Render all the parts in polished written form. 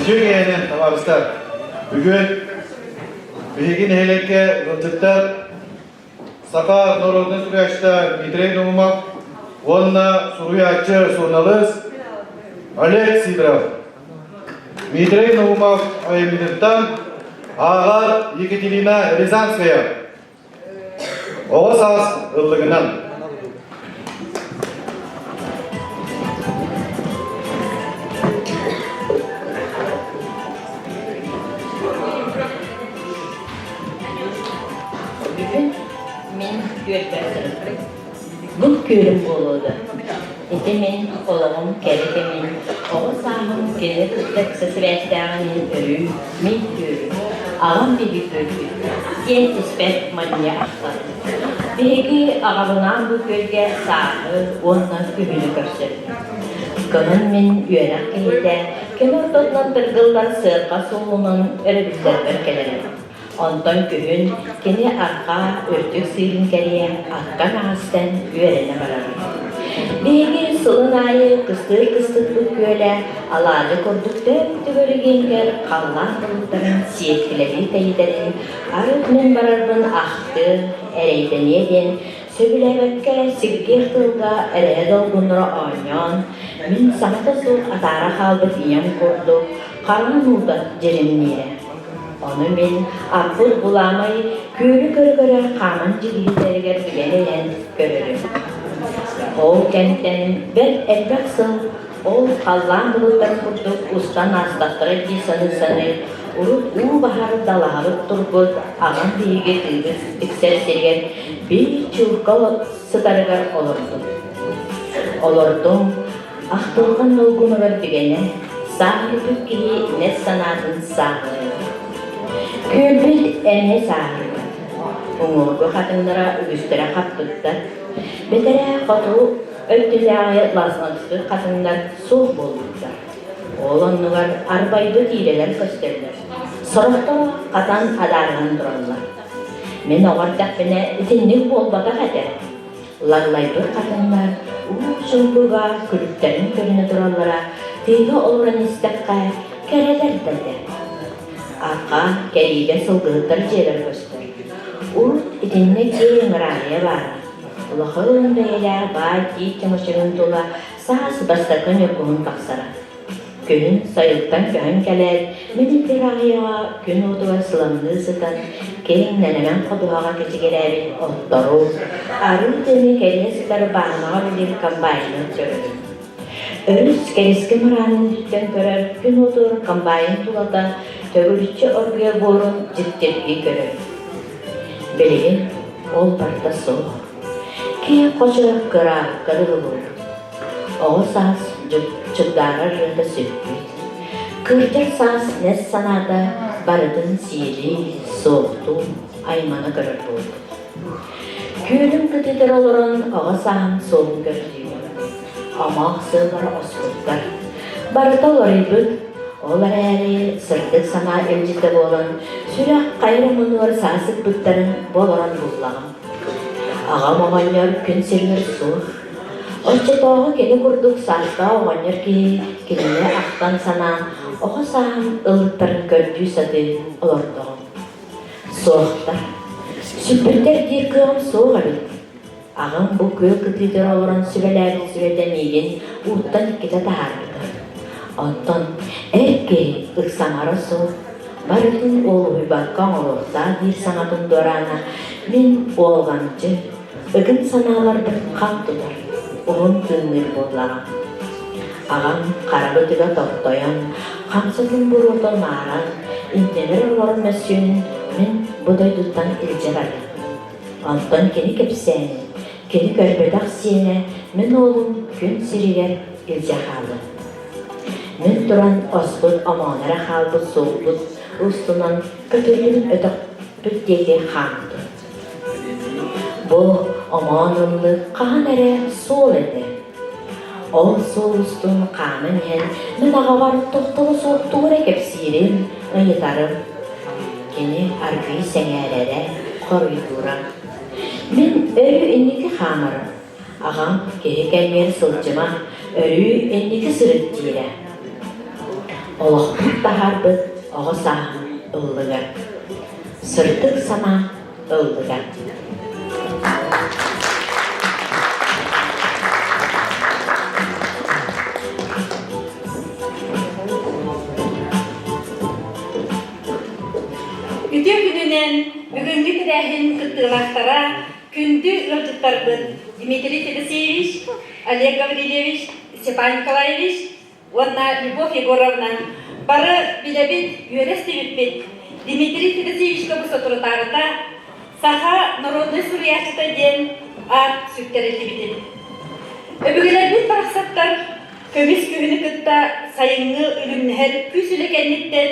Үтүө киэһэнэн, табаарыстар! Бүгүн биһиги нэһилиэккэ ыалдьыттар саха норуотун суруйааччыта Дмитрий Наумов уонна суруйааччы, суруналыыс Олег Сидоров. Дмитрий Наумов айымньытыттан ааҕар Екатерина Рязанская. Оҕо саас ыллыгынан. Бүгүн мин күөлбэр сырыттым. Бу күөлүм буолуо да. Ити мин олоҕум кэрэ кэмин, оҕо сааһым кинини кытта ыкса сибээстээҕин иһин өрүү мин күөлүм, аҕам биһиги күөлбүт диэн испэт манньа ахтар. Биһиги аҕабынаан бу күөлгэ сааһы уонна күһүнү көрсөбүт. Кыһын мин үөрэх киһитэ, кини ортотунан тыргыллар сыарҕа суолунан өрөбүллэрбэр кэлэрим. Онтон күһүн кини арҕаа үрдүк сыырын кэрийэ акка мэҕэстэн үөрэнэ барар. Биһиги сылын аайы кыстыыр кыстыкпыт күөлэ алаадьы курдук төп-төгүрүгүнгэр халлаан былыттарын сиэркилэлии тэйитэрин арыт мин барарбын ахтыы, эрэйдэниэ диэн сөбүлээбэккэ сиргиэх тылга эрэһэ долгуннара оонньоон, мин саҥата суох атаара хаалбыт ийэм курдук хараҥа уута дьиримниирэ. Ону мин аппыт буламай күөлү көрө-көрө хааман дьигиһитэригэр билэн иһэн көрөрүм. Ол кэмтэн бэрт элбэх сыл ол халлаан былыттарын курдук устан аастахтара дии саныы-саныы урут уу баһар далаһабыт турбут аҕам биһиги тыыбыт тиксэр сиригэр биир чуурка сытарыгар олордум. Олордум, Ахтылҕан долгунугар бигэнэ, сааһырбыт киһи нэс санаатын сааһылыыр. Күөлбүт эмиэ сааһырбыт. Уҥуоргу хатыҥнара үгүстэрэ хаппыттар. Бэтэрээ хоту өттүнээҕи лазманскай хатыҥнар суох буолбуттар. Ол оннугар арбайбыт иирэлэр көстөллөр. Сорохторо хатан адаарыһан тураллар. Мин оҕо эрдэхпинэ итинник буолбатах этэ. Лаллайбыт хатыҥнар уу чуҥкуга күлүктэрин көрүнэ тураллара тыыга олорон истэххэ кэрэлэр да этэ. Арҕаа кэриигэ сылгыһыттар дьиэлэрэ көстөр. Урут итиннэ киэҥ ыраахыйа баара. Улахан бэйэлээх баай тиит чөҥөчөгүн тула саас бастакы ньургуһун тахсара. Күһүн сайылыктан көһөн кэлээт, мин ити ыраахыйаҕа күн уотугар сыламныы сытан, киэҥ нэлэмэн ходуһаҕа кэчигирээбит оттору, арыы тыаны кэрийэ сытар бааһынаҕа үлэлиир комбайны көрөрүм. Өрүс кэрискэ мыраанын үрдүттэн көрөр күн уотугар комбайн тулата төгүрүччү оргуйа буорун дьиктиргии көрөрүм. Билигин ол барыта суох. Киэҥ хочо кыраабыкка дылы буолбут. Оҕо саас чугдаарар ырыата сүппүт. Кырдьар саас нэс санаата барытын сиилии, суохтуу, аймана көрөр буолбут. Күөлүм кытыытыгар олорон оҕо сааһым суолун көрдүүбүн. Омоох сыаллара оспуттар. Барыта уларыйбыт, ол эрээри сырдык санаа илдьитэ буолан, сүрэх хайа эрэ муннугар саас ыппыттарын бу олорон буллаҕым. Аҕам оҕонньор күн сиригэр суох. Оччотооҕу кини курдук саастаах оҕонньор киһи кинини ахтан-санаан, оҕо сааһын ыллыктарын көрдүү сатыы олордоҕум. Суохтар. Сүппүттэр диир кыаҕым суох эбит. Аҕам бу күөл кытыытыгар олорон сүбэлээбит сүбэтэ миигин ууттан иккитэ таһаарбыта. Оттон эр киһи ыксамара суох, барытын уолуһуйбакка оҥоруохтаах диир саҥатын дуораана мин уолҕамчы, Ыгым санааларбын хам тутар, уһун тыынныыр буоллаҕым. Аҕам хара бытыга тохтойон, хамсатын буруота мааран, иннибэр олорон мөссүөнүн мин бу дойдуттан илдьэ бардым. Онтон кини кэпсээнин, кини көрбөтөх сиэнэ мин уолум күн сиригэр илдьэ хаалла. Мин туран оспут омооно эрэ хаалбыт суолбут устунан көтүрүн өтөхпүт диэки хаамтым. Бу омоон ыллык хаһан эрэ суол этэ. Ол суол устун хааман иһэн мин аҕабар тохтоло суох тугу эрэ кэпсиирин, ыйытарым. Кини аргыый сэҥээрэрэ, хоруйдуура. Мин өрүү инники хаамарым. Аҕам киһи кэмигэр сылдьыма, өрүү инники сырыт диирэ. олохпут таһаарбыт оҕо сааһым ыллыгар, сырдык санаа ыллыга. Үтүө күнүнэн бүгүҥҥү тэрээһин кыттыылаахтара күндү ыалдьыттарбыт Дмитрий Федосеевич, Олег Гаврильевич, Степан Николаевич уонна Любовь Егоровна бары билэбит, үөрэ истибиппит. Дмитрий Федосеевичка бу соторутааҕыта Саха народнай суруйааччыта диэн аат сүктэриллибитин. Өбүгэлэрбит барахсаттар көмүс күһүнү кытта сайыҥҥы үлүмнэһэр күүс үлэ кэнниттэн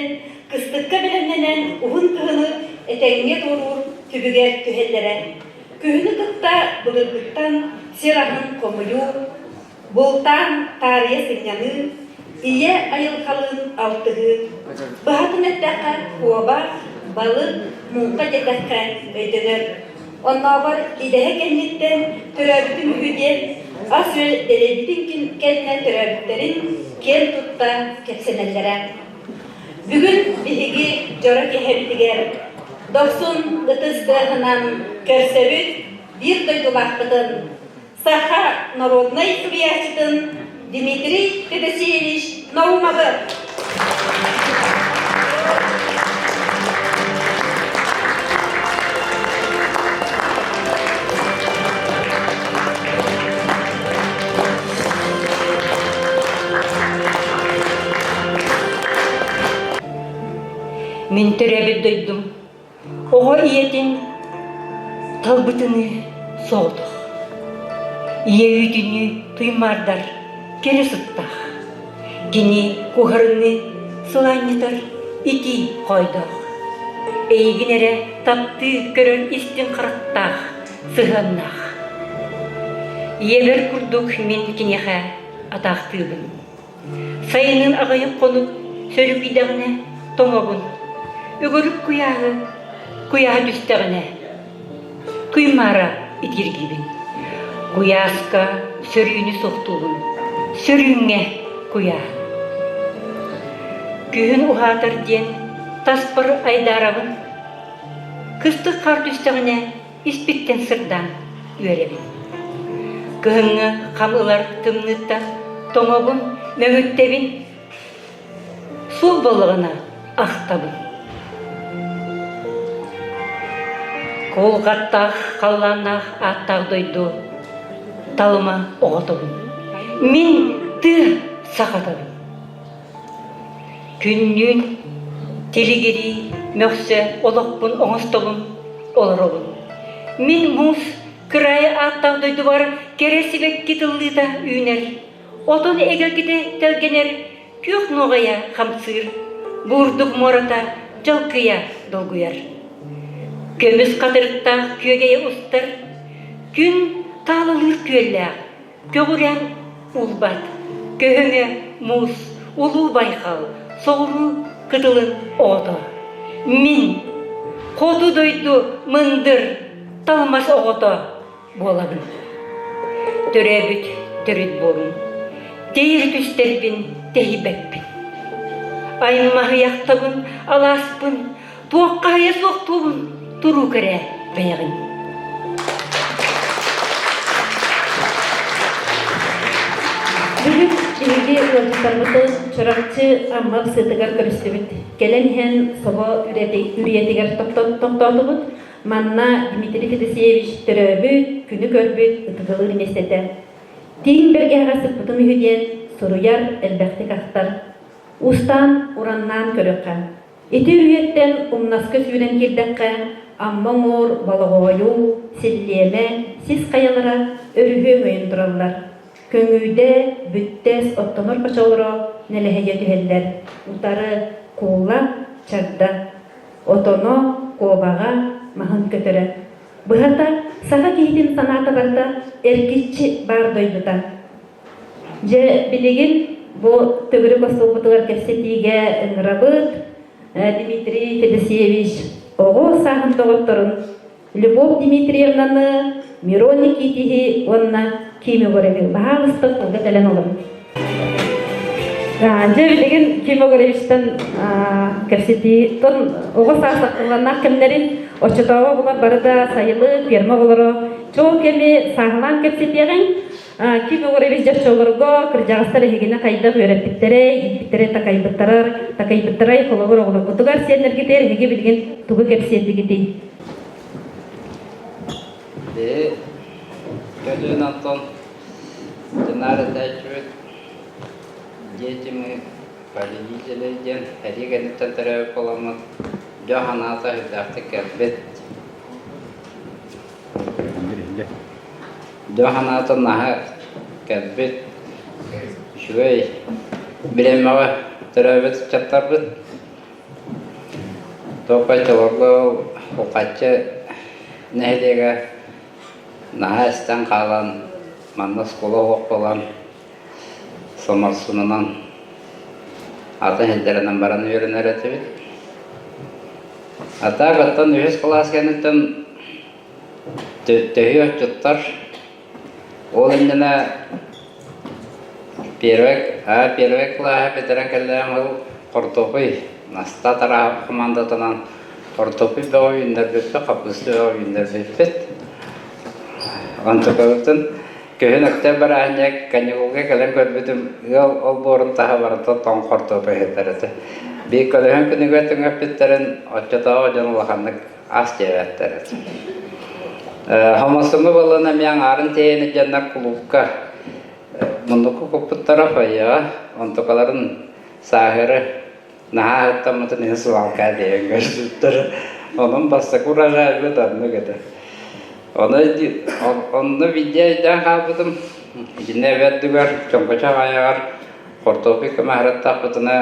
кыстыкка бэлэмнэнэн уһун кыһыны этэҥҥэ туоруур түбүгэр түһэллэрэ. Күһүнү кытта былыргыттан сир аһын хомуйуу, Бултаан таарыйа сынньаныы, ийэ айылҕалыын алтыһыы, быһатын эттэххэ, куобах, балык, муҥха диэтэххэ өйдөнөр. Оннооҕор идэһэ кэнниттэн төрөөбүтүм үһү диэн ас-үөл дэлэйбитин кэннэ төрөөбүттэрин киэн тутта кэпсэнэллэрэ. Бүгүн биһиги дьоро киэһэбитигэр дохсун ытыс тыаһынан көрсөбүт биир дойдулаахпытын Саха народнай суруйааччытын Дмитрий Федосеевич Наумовы. Мин төрөөбүт дойдум Оҕо ийэтин талбытыныы соҕотох, ийэ үүтүнүү туймаардар кэрэ сыттаах, кини куһарыныы сылаанньытар итии хоойдоох, эйигин эрэ таптыы көрөн истиҥ харахтаах, сыһыаннаах. Ийэбэр курдук мин киниэхэ атаахтыыбын. Сайынын аҕыйах хонук сөрүкүйдэҕинэ тоҥобун, үгүрүк куйааһы куйааһа түстэҕинэ куймаара итииргиибин. Куйааска сөрүүнү суохтуубун, сөрүүҥҥэ куйааһын. Күһүн уһаатар диэн таспар айдаарабын, кыстык хаар түстэҕинэ испиттэн сырдаан үөрэбин. Кыһыҥҥы хам ылар тымныыттан тоҥобун, мөҥүттэбин, суол буоллаҕына ахтабын. Кулҕаттаах, халлааннаах ааттаах дойду талыма оҕотобун. Мин тыа сахатабын. Күннүүн тилигирии мөхсө олохпун оҥостобун, олоробун. Мин муус кыраайы ааттаах дойдубар кэрэ сибэкки тыллыыта үүнэр, отон эгэлгитэ тэлгэнэр, күөх нуоҕайа хамсыыр, бурдук муората дьалкыйа долгуйар. Көмүс хатырыктаах күөгэйэ устар, күн таалалыыр күөллээх, Көҕүрээн уулбат, көһөҥө муус, улуу байҕал, соҕуруу кытылын оҕото. Мин хоту дойду мындыр талмас оҕото буолабын. Төрөөбүт төрүт буорум, тэйэр түстэрбин тэһийбэппин. Аймаһыйахтабын, алааспын, Туоххаһыйа суохтуубун туруук эрэ бэйэҕин. Бүгүн биһиги ыалдьыттарбытын Чурапчы Амма сыатыгар көрүстүбүт. Кэлэн иһэн собо үрүйэтигэр тохтоотубут. Манна Дмитрий Федосеевич төрөөбүт, күнү көрбүт ытыгылыыр миэстэтэ. Тииҥ бэргэһэҕэ сыппытым үһү диэн суруйар, элбэхтик ахтар. Устаан, ураннаан көрүөххэ. Ити үйэттэн умнаска сүүрэн киирдэххэ, Амма уҥуор Болоҕоойу, Силлиэмэ, сис хайалара өрүһү өҥөйөн тураллар. Көҥүүдэ, Бүттэс оттонор хочолоро нэлэһийэ түһэллэр. Утары Куула, Чагда. Отоно, куобаҕа, маһын көтөрө. Быһата, саха киһитин санаата барыта эргиччи баар дойдута. Дьэ, билигин бу төгүрүк остуолбутугар кэпсэтиигэ ыҥырабыт Дмитрий Федосеевич оҕо сааһын доҕотторун Любовь Дмитриевнаны, Мирон Никитиһи уонна Ким Егоровы баһаалыста тылга кэлэн олорун. Дьэ билигин Ким Огоревичтан кэпсэтии тон оҕо саас ахтылланнаах кэмнэрин оччотооҕу оҕолор бары да сайылы ферма оҕолоро чоо кэми сааһылаан кэпсэтиэҕиҥ. Ким Огоревич дьоччолорго кырдьаҕастар эһигини хайдах үөрэппиттэрэй, ииппиттэрэй, такайбыттарар, такайбыттарай холобур оҕолоргутугар сиэннэргитигэр эһиги билигин тугу кэпсиэтигитий? Биһи көлүөн Антон Динар этээччибит Дети мы победители диэн сэрии кэнниттэн төрөөбүт буоламмыт дьон санаата сүрдээхтик кэлбит. Дьон санаата наһаа кэлбит, үчүгэй бириэмэҕэ төрөөбүт ыччаттарбыт. Туохха чолорго Ухаччы нэһилиэгэ наһаа эстэн хаалан манна оскуола суох буолан Соморсунунан атын сирдэринэн баран үөрэнэр этибит. А так оттон үһүс кылаас кэнниттэн төһүү отчуттар ол иннинэ первый а первый кылааһы бүтэрэн кэллэҕим ол хортуопуй Настаа Тараһов командатынан хортуопуй бөҕө үүннэрбиппит, хаппыыста бөҕө үүннэрбиппит. Онтукабытын Күһүн өктөөх бырааһынньык каникулга кэлэн көрбүтүм, ыал олбуорун таһа барыта тоҥ хортуопа иһиттэр этэ. Биир көлөһүн күнүгэр түҥэппиттэрин оччотооҕу дьон улаханнык ас диэбэттэр этэ. Хомосуҥҥу буолан эмиэ аҥаарын тиэйэн илдьэннэр кулуупка муннукку куппуттара фойеҕа, онтукаларын сааһыары наһаа аһыттаммытын иһин свалка диэн көрсүттэр. Онон бастакы урожайбыт оннук этэ. Ону онно видео өйдөөн хаалбытым. Итиннэ эбэрдигэр чоҥкочох айаҕар хортуоппуй көмөһөрөттөхпүтүнэ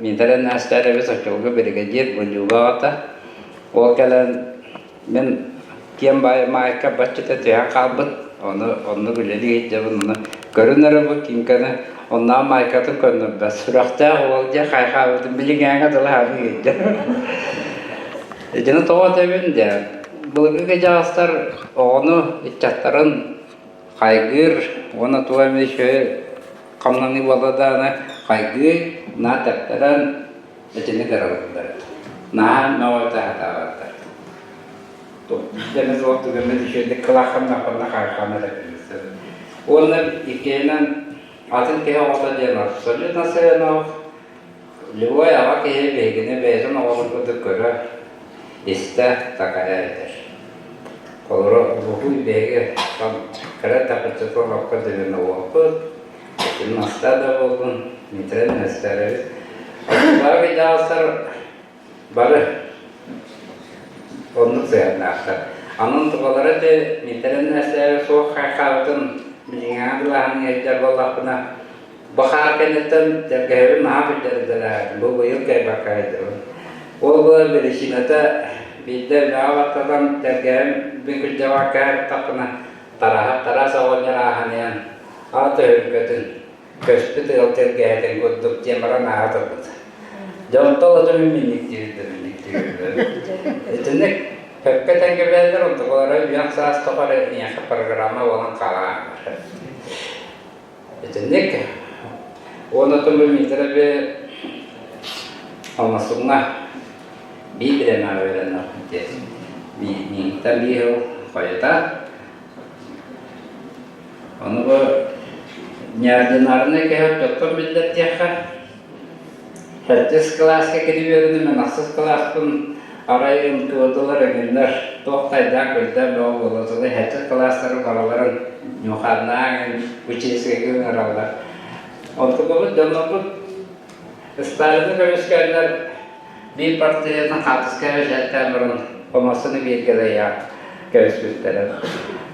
Миитэрэ Нээстээрэбис оччолорго биригэдьиир Булдьууга аҕата. Ол кэлэн Мин киэм маайка баччата түһэн хаалбыт, ону оннук үлэлии сылдьабын, ону көрүн эрэ бу Кимканы онноох маайкатын көннөрбөт, сүрэхтээх уол дьэ хайхаабытын билиҥээҥҥэ дылы хаалыы сылдьар. Итини тоҕо этэбин дьэ, былыргы кыдьаҕастар оҕону, ыччаттарын хайгыыр уонна туох эмэ үчүгэй хамнаныы буолла даҕаны хайгыы, наһаа тэптэрэн Итинник ыралыыллар. Наһаа мөҕө-этэ сатаабаттар. Биирдэ суох түгэммит үчүгэйдик кылаахханнахпына хайҕаан эрэ киирсэр. Уонна иккиһинэн атын киһи оҕото диэн абсолютно сыһыаннаах любой аҕа киһи биһигини бэйэтин оҕотун курдук көрө, истэ, такайа этэр. Холобура, улуһуй биһиги кыра тапыччыта олоххо дьүһүнэ Настаа да буоллун, Митрен Нестерович. Оччолоох идеалстар бары оннук сыһыаннаахтар. Анын тубалара ити Митрен Нестерович суох хайхаабытын билиҥҥэ былааһын иһирдэр буоллахпына, бу хаар кэнниттэн тэлгэһэбин наһаа билдэрдэрэ, бу быйыл кайбакка сылдьабын. Ол буолар биричиинэтэ биирдэ үлэҕэ баттатан тэлгэһэм мин күрдьэбакка сырыттахпына Тараһа Тарас оҕонньор ааһаныан аат өһүргэтин, көспүт ыал тэлгэһэтин курдук диэн баран ааһа турбута. Дьэ онтон ото мин минниктиирдэ минниктиирдэ. Итинник сөпкө этэн кэбиһэллэр, онтукалара үйэҥ саас тухары миэхэ программа буолан хаалаан Итинник уонна оттон бу Миитэрэби Алмасуҥҥа биир бириэмэҕэ үөрэннэхпит диэн миигиттэн биир сыл хойутаан ону бу неординарнай киһи оччоттон биллэр диэххэ Сэттис кылааска кини үөрэним, мин ахсыс кылааспын арай ымтыадылар эҥиннэр, туох тайдаах күлдээх бөҕө буола сылы сэттис кылаастары барыларын ньуоханнаан училищега ыҥыраллар. Онтукабыт дьоннорбут Сталины көмүскээннэр биир партиянан хаартыска бэчээттээн баран хомоссуну бииргэ дайаан кэбиспиттэрэ.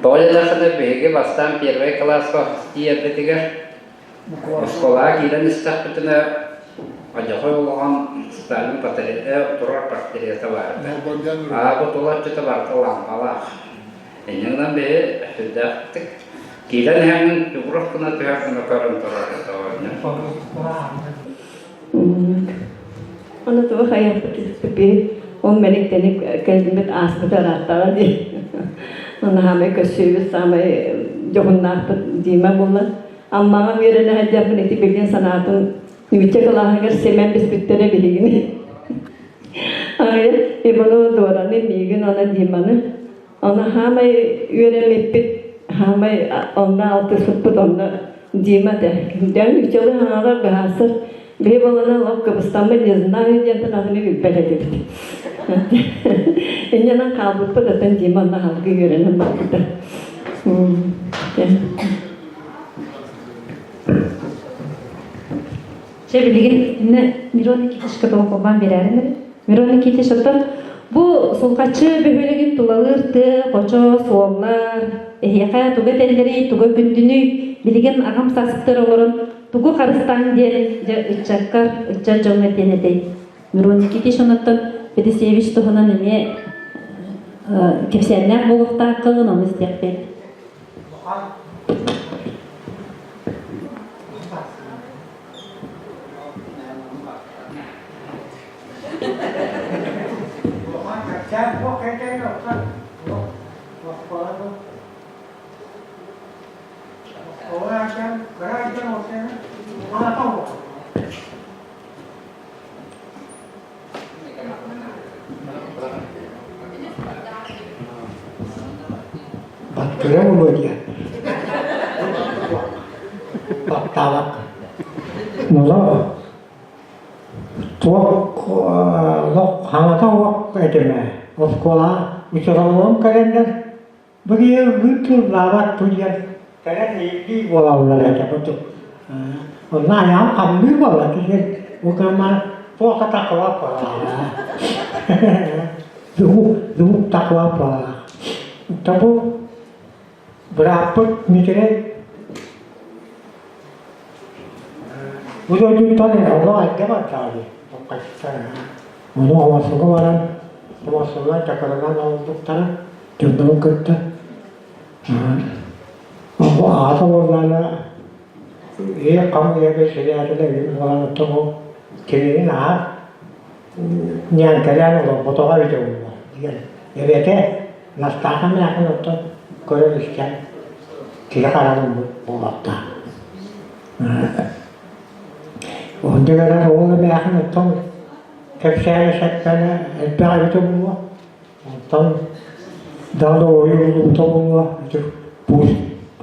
Тоҕо диэтэххинэ биһиги бастаан первый кылааска тиийэрбитигэр Оскуолаҕа киирэн истэхпитинэ, Одьохой улахан Сталин портрета, турар портрета баар этэ. Аабыт тула өттүтэ барыта лампалаах. Инньэ гынан биһи сүрдээхтик киирэн иһэҥҥин чугурах гына түһэр гына көрөн турар этэ оҕонньор. Ону туох айахпыт түспүппүт, ол мэник-тэник кэлбит ааспыта ырааттаҕа дии. Онно саамай көрсүбүт, саамай дьоһуннаахпыт Дима буолла. Аммаҕа үөрэнэ сылдьарбын ити билигин санаатым. Ньүччэ кылааһыгар сэмэн биспиттэрэ билигин. Ай, Иванова Дораны, миигин уонна Диманы. Аны хаамай үөрэммиппит, хаамай онно алтыспыппыт онно Дима этэ. Дьон үчүгэй хаҥалар быһаарсар. Биһи буолана олох кыбыстаммыт не знаю диэнтэн атыны билбэт этибит. Инньэнэн хаалбыппыт оттон Дима онно халгыы үөрэнэн барбыта. Чэ билигин инне Мирон Никитичка толкулбаан биэрээрин эбит. Мирон Никитич оттон бу Сулҕаччы бөһүөлэгин тулалыыр тыа, хочо, суоллар эһиэхэ тугу этэллэрий, тугу күндүнүй? Билигин аҕам сааспытыгар олорон тугу харыстааҥ диэн дьэ ыччаккар, ыччат дьоҥҥо диэн этэй. Мирон Никитич онуттан Федосеевич туһунан эмиэ кэпсээннээх буолуохтааххын, ону истиэхпит. Баттыра буолуо диэн. Баттаабакка. Нула туох олох хаҥата уох этим ээ. Оскуола учууталларым кэлэннэр бу киһи ыллыыр тыллаабат бу диэн кэлэн иирдии буолаллар этэ курдук. Онно айаҕым хамныыр буолла киһи бу гыммар туох да такыла буолла. Звук, звук такыла буолла. Табу бырааппыт Митрей Бу дойдуттан олох эрдэ бардаҕа дии, буккайсыттар. Ону оҥосуга баран, оҥосуга чакырынан олорбуттара, дьоннорун кытта. Бу аҕата буоллаҕына, ийэ хам ийэгэ сирээтилэ үүн буолан оттон ол кинини наһаа ньээҥкэлээн олорботоҕо эбитэ буолуо диэн эбэтэ Настаака эмээхсин оттон көрөн-истэн киһи хараҕын буолуохтаах. Онно кэлэн ол эмээхсин оттон кэпсээнэ сэппэнэ элбэх эбитэ буолуо. Онтон даҕаны ойуу улуута буолуо ити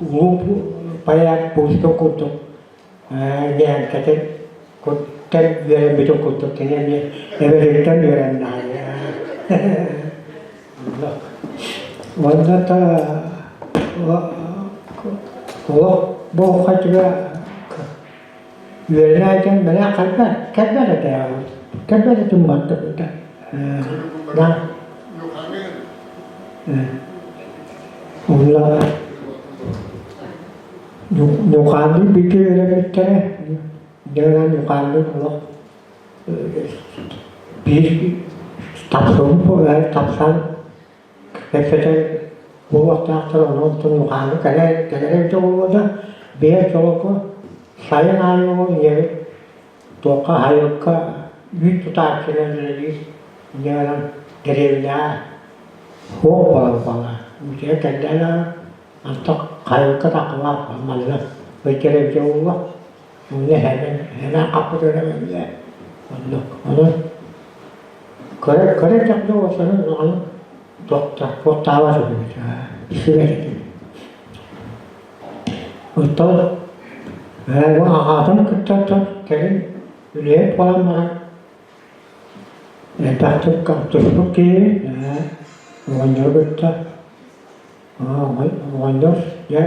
улуу поэт Пушкин курдук ньээҥкэтин куттан үөрэммитин курдук кини эмиэ эбэтиттэн үөрэннэҕэ. Уонна та олох бу хачыга үөрэнээчэн бэлэ кэлбэт кэлбэт этэ кэлбэт этим баттыбыта да Онно Ньукаанныы бииргэ үөрэммиттэрэ, дьэ Ньукаанныы олох биир тапсыбыт тапсан кэпсэтэр буолуохтаахтар, онон Ньукаанныы кэлэр кэлэрэ эбитэ буолуо да, биир чолоку сайын аайы ол ийэбит туохха аһайыкка үүт тутааччынан үлэлиир, инньэ гынан дэриэбинэҕэ суох буолан буолла. Үтүө кэллээн Антах хайылка таххалаах манна бэйкэрэ дьолло онно эһэбин эһэбин хаппыт өрөмүлэ оннук онон көрө көрө дьахта уосанын улахан туохта туохтаабат үһүбүт сүбэт этим оттон бу аҕатын кытта кэлин үлэһит буолан баран элбэхтик алтыспыт киһи оҕонньору кытта Оҕонньор дьэ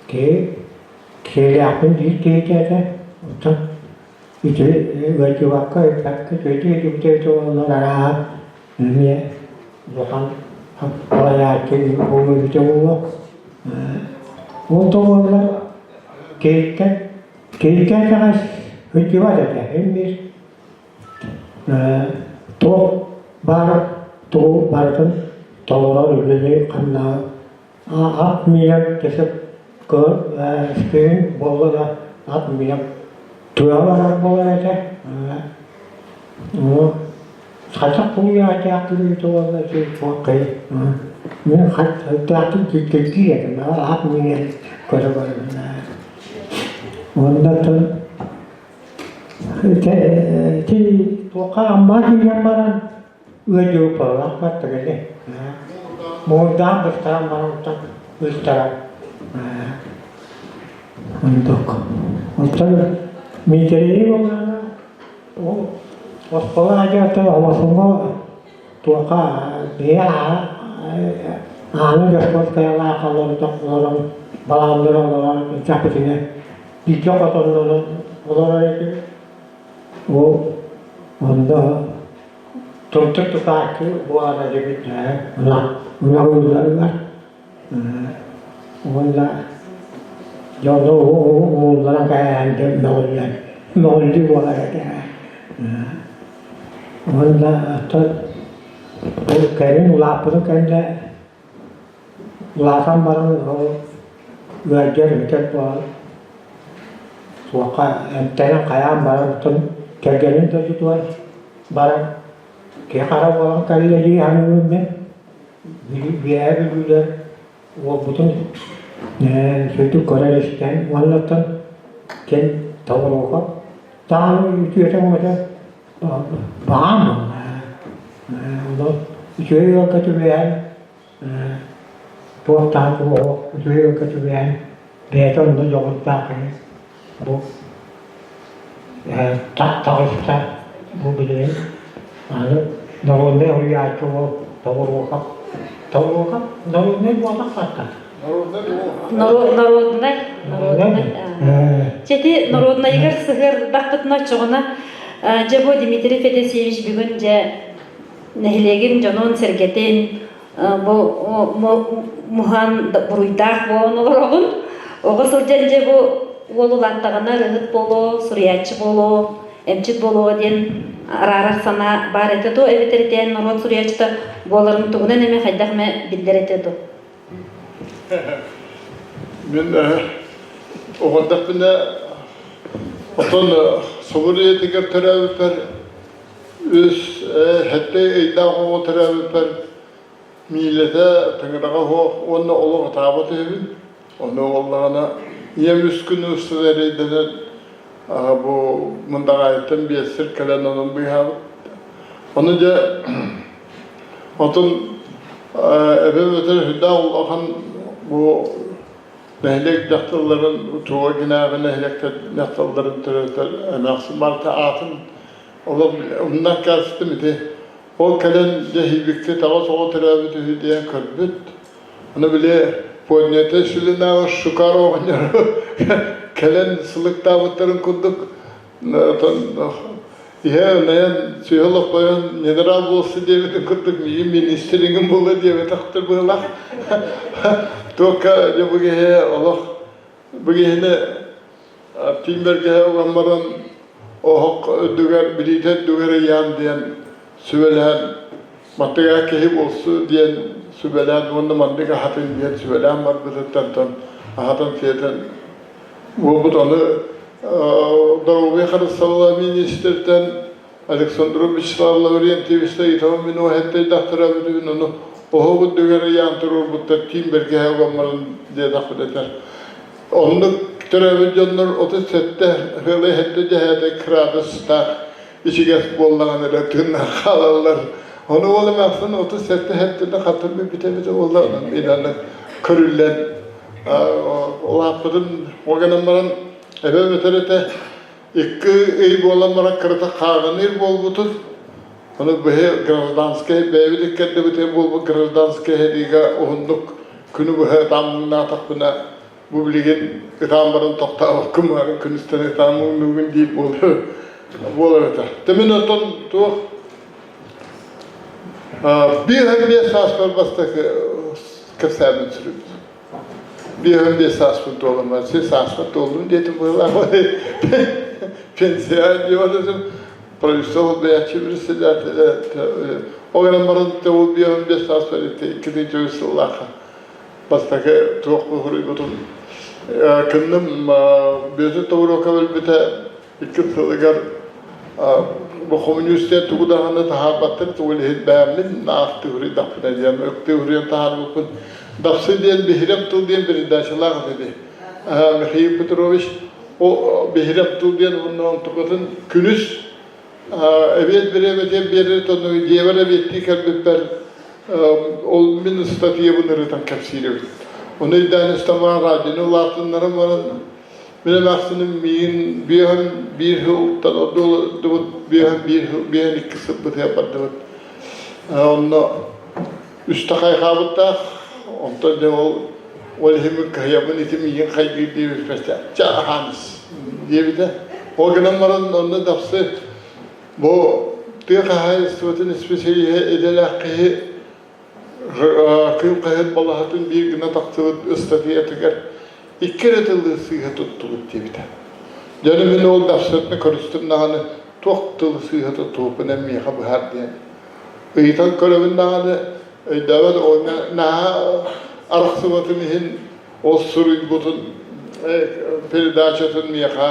киһи киһилээхпин диир киһитэ этэ, оттон ити ыалдьыбакка ыыппакка үчүгэйдик ыалдьыбыта эбитэ буоллар арааһа эмиэ улахан салайааччы буолуо эбитэ буолуо. Ол да буоллар киһиттэн киһиттэн итэҕэс сылдьыбат этэ син биир Туох баар тугу барытын толорор үлэни ханна ат миинэр кесеп күһүн буолла да ат миинэр тыа барар буолар этэ хайдах кулуйаатаахтыы уонна туох мин хайдаахтык киирдии этим ат миинэр көрө көрө уонна. Ити туохха Амма киирэн баран ыалдьыбыппалаах баттаганы. Муҥурдаах быстаран баран оттон ыстаран. Онтук. Оттон Миитэрэйи буоллаҕына оскуола аадьыаттан Омосуҥҥа туохха бэйэ ааны Дьокуускайалаах олорон балааннара олорон ыччаппытыгар бииргэ хотоннонон олорор этим. Ол онно тымтык тутааччы буолан этибит ынаҕыылларыгар уонна дьону уулларан кээһэн мөҕүллэр мөҕүллүү буолар этэ. Уонна оттон ол кэлин улааппытым кэннэ улаатан баран ол ыалдьар бүтэр буолан туохха эмтэнэн хайаан баран оттон кэргэним дойдутугар баран киһи хара буолан кэллэ дии саныыбын мин. Үөһээ Бүлүүлэр уолбутун сүрдүк көрөр-истэн уонна оттон кэл толоруоха тааны үтүөтэ өҥөтө баҕам буолла. Үчүгэй ыалга түбэһэн туох даҕаны суох үчүгэй ыалга түбэһэн бэйэтэ онно дьоҕурдаах киһи бу таҕыста бу билигин аны народнай уһуйааччы уол Тоҕуруокап Тоҕуруокап народнай буолбат хатта Народнай. Народнай. Чэти народнайыгар сыһыардахпытына оччоҕуна дьэ бу Дмитрий Федосеевич бүгүн дьэ нэһилиэгин дьонун сэргэтин бу муһан буруйдаах буолан олороҕун. Оҕо сылдьан дьэ бу уол улааттаҕына ырыһыт буолуо, суруйааччы буолуо, эмчит буолуо диэн араарар санаа баар этэ дуо эбэтэр итиэн норуот суруйааччыта буоларын тугунан эмэ хайдах эмэ биллэр этэ дуо? Мин оҕордохпуна отон собур ийэтигэр төрөөбүппэр үс сэттэ ыйдаах оҕо төрөөбүппэр миилэтэ тыҥыраҕа суох уонна олох ытаабат үһүбүн. Ону буоллаҕына ийэм үс күн устата эрэйдэнэн бу Мындаҕаайыттан биэссир кэлэн онон быыһаабыт. Ону дьэ отон эбэм өтөр сүрдээх улахан бу нэһилиэк дьахталларын туга гинээҕи нэһилиэктэр дьахталларын төрөтөр эмээхсин барыта аатын олох умнан кээстим ити. Ол кэлэн дьэһийбиккэ таҕыс оҕо төрөөбүт үһү диэн көрбүт. Аны били поднятый сүлүнээҕи шукар оҕонньору кэлэн сылыктаабыттарын курдук отон иһэ ынайан сүһэ лоппойон генерал буолсу диэбитин курдук миигин министриҥин буолуо диэбэтэхтэр быһыылаах. Туокка дьэ бу киһи олох бу киһини Тиимбэргэһэ ылан баран оһох үрдүгэр билиитэ үрдүгэр ыйаан диэн сүбэлээн маттыга киһи буолсу диэн сүбэлээн уонна маннык аһатын диэн сүбэлээн барбытыттан аһатан сиэтэн буолбут ону доруобуйа харыстабыла министртэн Александров Вячеслав Лаврентьевичта ыйытабын мин уоһэттэйдахтара бүтүбүн ону оһох үрдүгэр ыйаан туруорбуттар киин бэргэһэ угаммарын диэтэхпин этэр Оннук төрөөбүт дьоннор 37 ыалы эһэтэ дьэһээтэ кыраадыстаах ичигэс буоллаҕына эрэ тыыннаах хаалаллар. Ону уол эмээхсин 37 эһэттэнэ хатан бүппүтэ эбитэ буолла онон инаны көрүллэн улааппытын уогынан баран эбэм этэр этэ икки ый буолан баран кырата хааҕыныыр буолбутун ону быһы гражданскай бэйэбит иккэрдибитэ буолбут гражданскай сэриигэ уһуннук күнү быһа ытааммыҥнаатахпына бу билигин ытаан баран тохтообоккун баарын күнүстэн ытааммыҥнуугун диир буолар буолар этэ. Тэмин оттон туох 55 сааспар бастакы кэпсээммин сүрүбүт. 55 сааспын туоламмар, син сааспар туоллум диэтим быһыылаах. Пенсия диэбэтим правительство бэйэччи председателэ ол гынан баран ол 55 сааспар 2004 сыллаахха бастакы туох суруйбутум кынным Бүөтүр Тобуруокап өлбүтэ икки сылыгар бу коммунистия тугу даҕаны таһаарбаттар тугу иһит бэйэммин наах тыһырыйдахпына диэн ыктыһырыйан таһаарбыппын Дапсы диэн биһирэм тыл диэн передачалаах этэ Михаил Петрович. Биһирэм тыл диэн уонна онтукатын күнүс эбиэт бириэмэтигэр биэрэр тонну дьиэбэр эбиэттии кэлбиппэр ол мин ыстатыйабын ырытан кэпсиир эбит. Ону өйдөөн истэн радионы улаатыннаран баран мин эмээхсиним миигин биэһэн биир сылтан ордубут биэһэн биир сыл биэһэн икки сылбытыгар бардыбыт. Онно үстэ хайҕаабыттаах, онтон дьэ ол ол иһин кыһыйабын ити миигин хайгыыр диэбиппэр чэ аһаан ис диэбитэ. Ол гынан баран онно дапсы бу тыа хаһаайыстыбатын исписэлииһэ идэлээх киһи кыым хаһыат балаһатын биир гына тахсыбыт ыстатыйатыгар икки эрэ тылы сыыһа туттубут диэбитэ. Дьону мин ол дапсытын көрүстүм даҕаны туох тылы сыыһа туттубуппун эн миэхэ быһаар диэн ыйытан көрөбүн даҕаны өйдөөбөт уонна наһаа арахсыбатын иһин ол суруйбутун передачатын миэхэ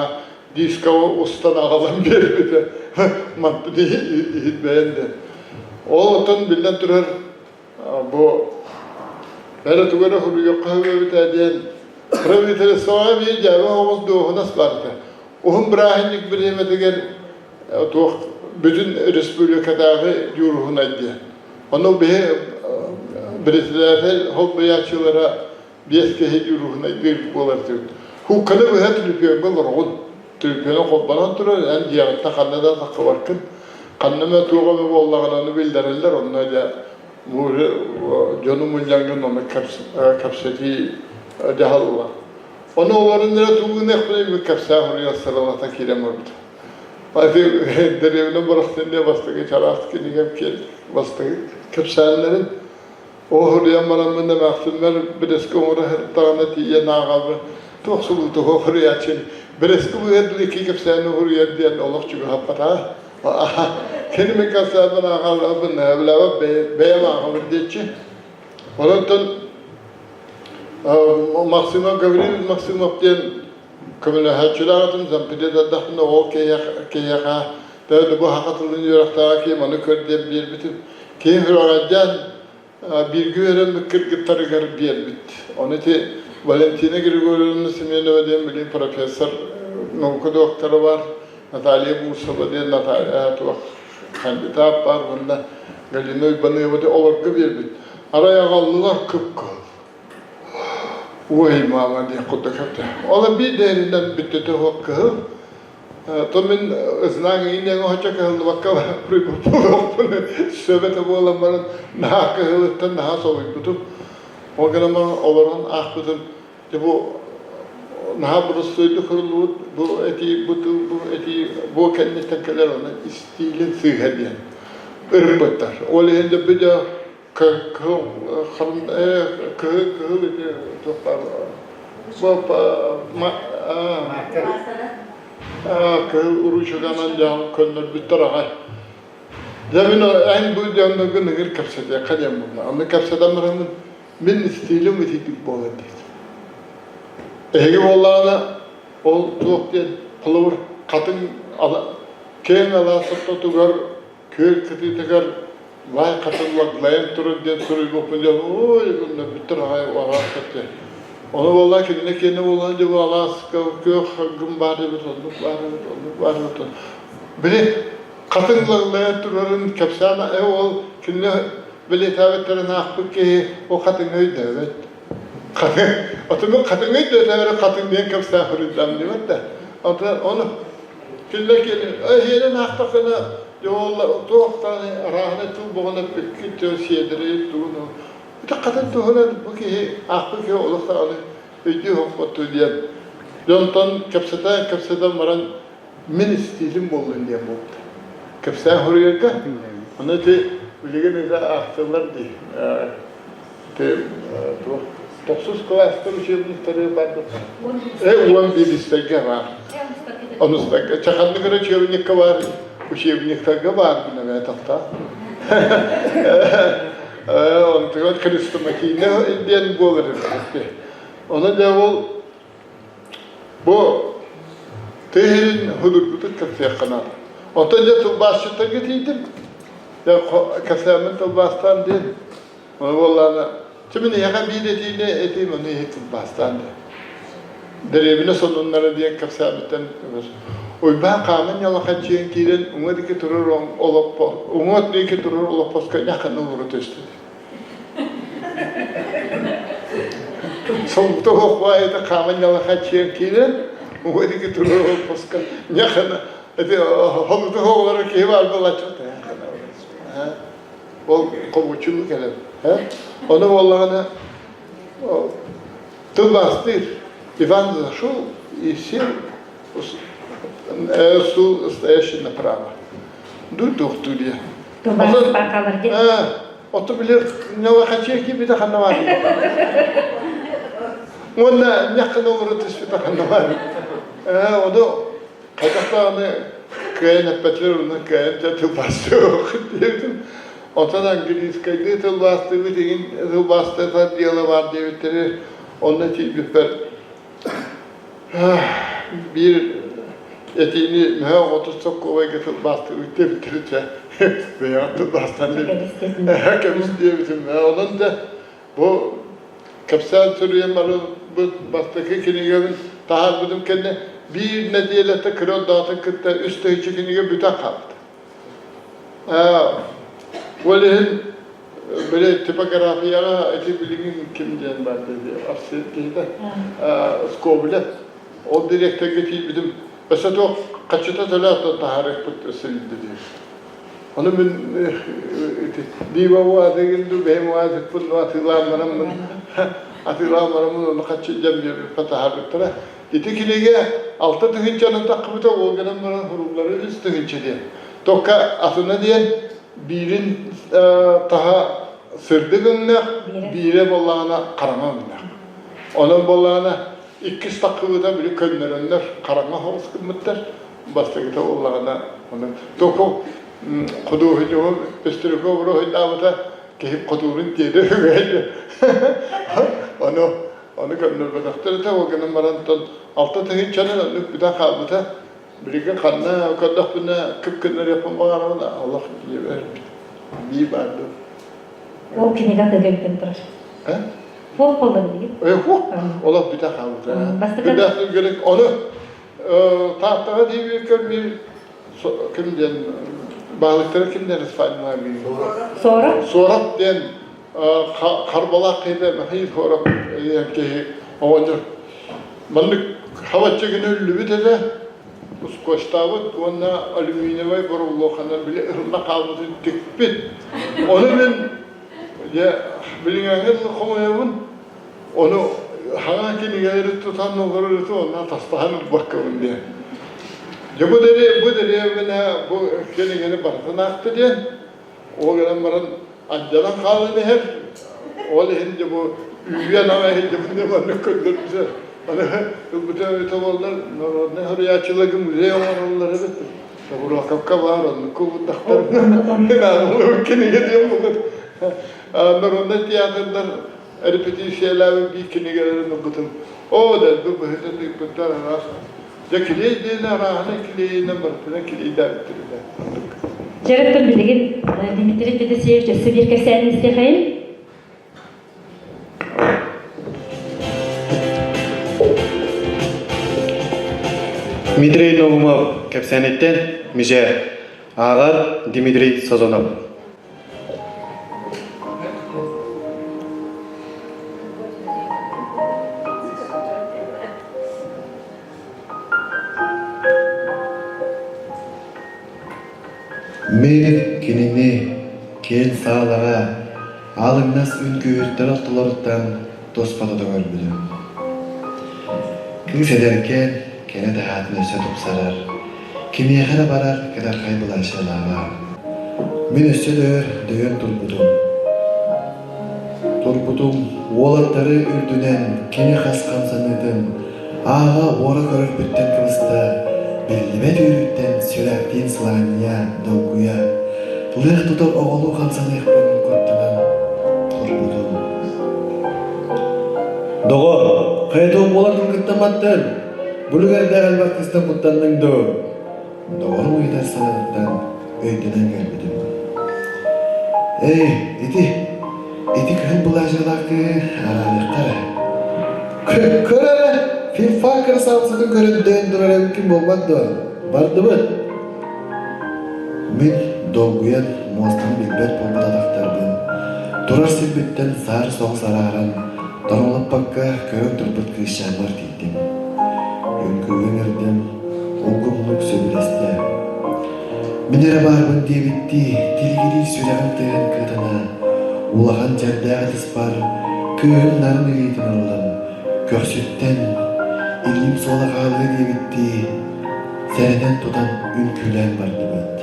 дискаҕа устан аҕалан биэрбитэ мантан иһит бэйэн диэн ол оттон биллэн турар бу эрэ тугу эрэ суруйуохха сөп эбит ээ диэн правительствоҕа биир дьээбэ оҕус дуоһунас баар этэ уһун бырааһынньык бириэмэтигэр туох бүтүн республикатааҕы дьууруһунай диэн. Ону биһи председатель холбуйааччылара биэс киһи дьууруһунайдыыр буолар этибит. Куукканы быһа түлүпүөҥҥэ олороҕун. Түлүпүөнү холбонон турар, эн дьиэҕиттэн ханна да таххыбаркын. Ханна эмэ туох эмэ буоллаҕына ону биллэрэллэр, онно дьэ дьону мунньаҥҥын ону кэпсэтии дьаһаллар. Ону олорун эрэ тугу гыныахпыный мин кэпсээн суруйан сыралата киирэн барбыта. Ати дэриэбинэ барахсан диэн бастакы чараас кинигэм бастакы кэпсээннэрин ол суруйан бараммын эмээхсиммэр бэрэски оҥоро сырыттаҕына тиийэн ааҕабын туох сулуута суох суруйааччын бэрэски быыһа дылы икки кэпсээни суруйар диэн олох чугаһаппатаҕа кини мин кэпсээммин ааҕалларбын бэйэм бэйэм ааҕабын диэччи онон Максимов Гаврил Максимов диэн көмөлөһөөччүлээх этим, зампред эрдэхпинэ ол киһиэхэ төһө бу саха тылын үөрэхтээҕэ киһи маны көр диэн биэрбитим. Киһи сүрэҕэлдьээн бииргэ үөрэммит кыргыттарыгар биэрбит. Ону ити Валентина Григорьевна Семенова диэн билигин профессор, наука доктора бар, Наталья Бурсова диэн Наталья туох кандидат бар уонна Галина Уйбаныева олорго биэрбит. Арай аҕаллылар кып-кыһыл. Ой, мама диэх курдук этэ. Ол биир дэһэринэн бүттэтэ суох кыһыл. То мин знаҥ ииннэҥ оһочо кыһыллыбакка прибылпын сөбөтө буолан баран наһаа кыһылыттан наһаа солуйбутум. Ол гынан баран олорон аахпытым дьэ бу наһаа боростуойдук суруллубут бу этии бу тыл бу этии бу кэнниттэн кэлэр оны истиилин сыыһа диэн ырыппыттар. Ол иһин дьэ бу дьэ кыһыл кыһыл кыһыл ити туох баар кыһыл уруучуканан дьаһал көннөрбүттэр аҕай. Дьэ мин эн бу дьонноргун ыҥыр кэпсэтиэххэ диэн буолла. Онно кэпсэтэн бараммын мин стилим ититик буолар диэтим. Эһиги буоллаҕына ол туох диэн холобур хатыҥ киэҥ алаас ортотугар күөл кытыытыгар лаай хатыллаглайан турар диэн суруйбуппун дьон ой бүттэр аҕай араас этэ. Ону буолла кинини киэнэ буолан дьэ бу алааска күөх хаггым баар эбит, оннук баар эбит, оннук баар эбит. Били хатыҥ лаглайан турарын кэпсээн э ол кинини бэлиэтээбиттэрин аахпыт киһи ол хатыҥы өйдөөбөт. Хатыҥ, отуну хатыҥы өйдөөтөөрү хатыҥ диэн кэпсээн суруйдам диэбэт да. Онтон ону Кинилэр эһиэнин аахтаххына, туох даҕаны арааһынай тыл буолан эппиккит, сиэдэрэй тугун ити хатын туһунан бу киһи аахпыт киһи олох даҕаны өйдүү оһохпоттуу диэн дьонтон кэпсэтэн кэпсэтэн баран мин истиилим буоллун диэн буолбута. Кэпсээн суруйарга ону ити билигин ити аахтылар дии ити туох тохсус кылааска учебниктары бардык 11-истэргэ баар. Онустарга чаханнык эрэ учебникка баар, учебниктарга баар гына тахта. Онтугар хрестоматийна диэн буолар эбит. Ону дьэ ол бу тыһын худургутук кэпсиэххэ наада. Оттон дьэ тылбаасчыттарга тиийдим. Дьэ кэпсээммин тылбаастаан диэн. Ону буоллаҕына, чэ мин эһиэхэ биир этиини этиим, ону иһит тылбаастаан диэн. Дэриэбинэ сонуннара диэн кэпсээбиттэн Уйбаан хааман ньалахаччыйан киирэн уҥа диэки турар олоппо уҥа диэки турар олоппоско ньаханы олоро түстэ. Солбута суох баайыта хааман ньалахаччыйан киирэн уҥа диэки турар олоппоско ньаханы ити холута суох олорор киһи баар буолааччы Ол хомуччулуу кэлэн. Ону буоллаҕына Тылбаастыыр Иван зашел и сел стул, стоящий направо. Ду-туохтуур диye. Ото билер нялахачыа киирбитэ ханна баар. Уонна ньаххана олоро түспүтэ ханна баар. Ону хайдах даҕаны кыайан эппэтилэр уонна кыайан тылбаастыах диэбитим. Онтон английскайдыы тылбаастыыбыт игин тылбаастатар дьыала баар диэбиттэрэ. Онно тиийбиппэр биир этиини мөһөөх 30 сокуобайга тылбаастыыбыт диэбиттэрэ. Бэйэҕэ тылбаастан кэбис диэбитим. Онон да бу кэпсээн суруйан барбыт бастакы кинигэбин таһаарбытым кэннэ биир нэдиэлэтэ кыра ордоотун кытта үс тыһыынча кинигэ бүтэн хаалбыта. Ол иһин били типографияҕа ити билигин ким диэн баар дии Арсен киһитэ Скобелев ол дириэктэргэ тиийбитим өссө туох хаччыта төлөөн таһаарыахпыт өссө биирдэ диир. Ону мин Дима уаатыгын дуу бэйэм уаатыкпын дуу атыылаан бараммын атыылаан бараммын ону хаччы дьэн биэрбиппэ таһаарбыттара. Ити кинигэ 6 тыһыынчанан таххыбыта ол гынан баран суруллары 3 тыһыынча диэн. Tokkа атына диэн биирин таһа сырдык өҥнөөх, биирэ буоллаҕына хараҥа өҥнөөх. Онон буоллаҕына иккис таххыбыта били көннөрөннөр хараҥа соҕус гыммыттар. Бастакыта буоллаҕына онон току худуоһунньугум Пестряков уруһуйдаабыта киһи хотуурун тиэрэ үһү Ону ону көннөрбөтөхтөр этэ ол гынан баран 6 тыһыынчанан оннук бүтэн хаалбыта. Билигин ханна көрдөхпүнэ кып-кыннарыахпын баҕарабын олох дьиэбэр бии баар дуо. Ол кинигэ тыгыйтын турар. Хуох буолла билигин? Хуох. Олох бүтэ хаалбыта. Бастакы Ону Тааттаҕа диэбиккэ биир ким диэн баһылыктара ким диэн Фанна Суорап? Суорап диэн Харбалаах киһитэ Михаил Суорап диэн киһи оҕонньор маннык хабаччы гына үллүбүт этэ ускуостаабыт уонна алюминиевай боруллуоханан били ыһылла хаалбытын тикпит. Ону мин дьэ билиҥҥээҥҥэ дылы хомуйабын Ону хаҥа кинигэлэри тутан олорор этим, онно тастаһан ылбаккабын диэн. Дьэ бу дэриэ бу дэриэбинэ бу кинигэни барытын аахта диэн, ол гынан баран алдьанан хаалан иһэр. Ол иһин дьэ бу үүйэн аҕай иһин маннык көрдөрбүтэ. Аны ылбыта эбитэ буоллар народнай суруйааччыларга музей оҥороллор эбит. Тобуруокапка баар оннук кубуттахтарына кинигэ диэн буолбут. Народнай театрдар репетициялаабыт биир кинигэлэрин ылбытым. Оо, дэлби быһыытын ыыппыттар араас. Дьэ, килиэй диэн арааһынай килиэйинэн барытынан килиэйдээбиттэр этэ. Дьэ, билигин Дмитрий Федосеевич өссө биир кэпсээнин истиэхэйин. Дмитрий Наумов кэпсээниттэн Мижэр ааҕар Дмитрий Сазонов. Мин кинини киэҥ саалаҕа аалыҥнас үҥкүүһүттэр ортолоруттан туспата көрбүтүм. Кыыс эдэркээн кэрэ таһаатын өссө тупсарар, кимиэхэ эрэ барар кытархай былаачыйалааҕа. Мин өссө да өр дөйөн турбутум. Турбутум уолаттары үрдүнэн кини хас хамсаныытын ааҕа уора көрөрбүттэн кыбыста, биллибэт үөрүүттэн сүрэхтиин сылаанньыйа, долгуйа, лыах тутар оҕолуу хамсаныахпын куттанан турбутум. Доҕор, хайа буолар кыттамматтын? Бүлүгэрдээх элбэх кыстан куттанныҥ дуо? Доҕорум ыйытар санаатыттан өйдөнөн кэлбитим. Эй, ити, ити күһүн былаачыалаах кыыһы араарыахха эрэ. Көр эрэ! Филфак красавцатын көрөндөөн турар эбиккин буолбат дуо? Бардыбыт. Мин долгуйан муостаны билбэт буолбут атахтарбын турар сирбиттэн саар соҕус арааран торолоппокко көрөн турбут кыысчааммар тиийдим. Үҥкүүгэ ыҥырдым, улгумнук сөбүлэстэ. Мин эрэ баарбын диэбиттии тилигирии сүрэҕим тыаһын кыатана, улахан чэрдээх ытыспар кыыһым нарын илиитин ыллым, көхсүттэн илиим суола хаалыа диэбиттии сэрэнэн тутан үҥкүүлээн бардыбыт.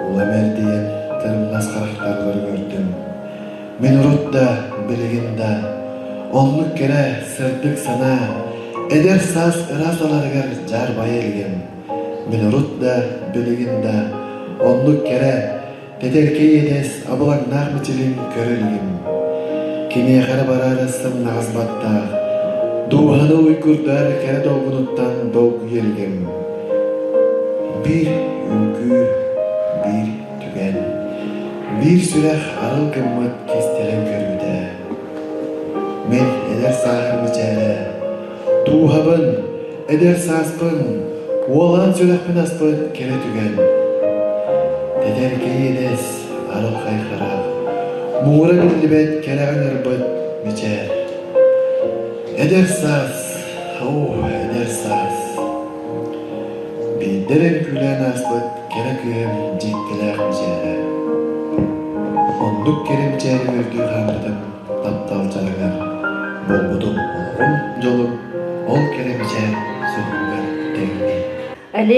Улам эрдийэн тырымнас харахтарбар көрдүм. Мин урут да, билигин да оннук кэрэ, сырдык санаа, эдэр саас ыраас аларыгар дьаарбайа илигим. Мин урут да, билигин да оннук кэрэ, тэтэркэй иэдэс абылаҥнаах мичилин көрө илигим. Киниэхэ эрэ бараары сымнаҕас баттаах, дууһаны уйгурдар кэрэ долгунуттан долгуйа илигим. Биир үҥкүү, биир түгэн, биир сүрэх арыл гыммыт кистэлэҥ көрүүтэ. Мин эдэр сааһым мичээрэ, дууһабын, Эдэр сааспын, уолан сүрэхпин аспыт кэрэ түгэн. Тэтэркэй иэдэс, арылхай харах, муҥура биллибэт кэрэҕин ырбыт мичээр. Эдэр саас, оо, эдэр саас. Биирдэ эрэ үҥкүүлээн ааспыт кэрэ кыыһым дьиктилээх мичээрэ. Оннук кэрэ мичээри үөрдүү хааммытым таптал дьарыгар буолбутум олоҕум дьолун ол кэрэ мичээр суһумугар тэҥнии. Олег.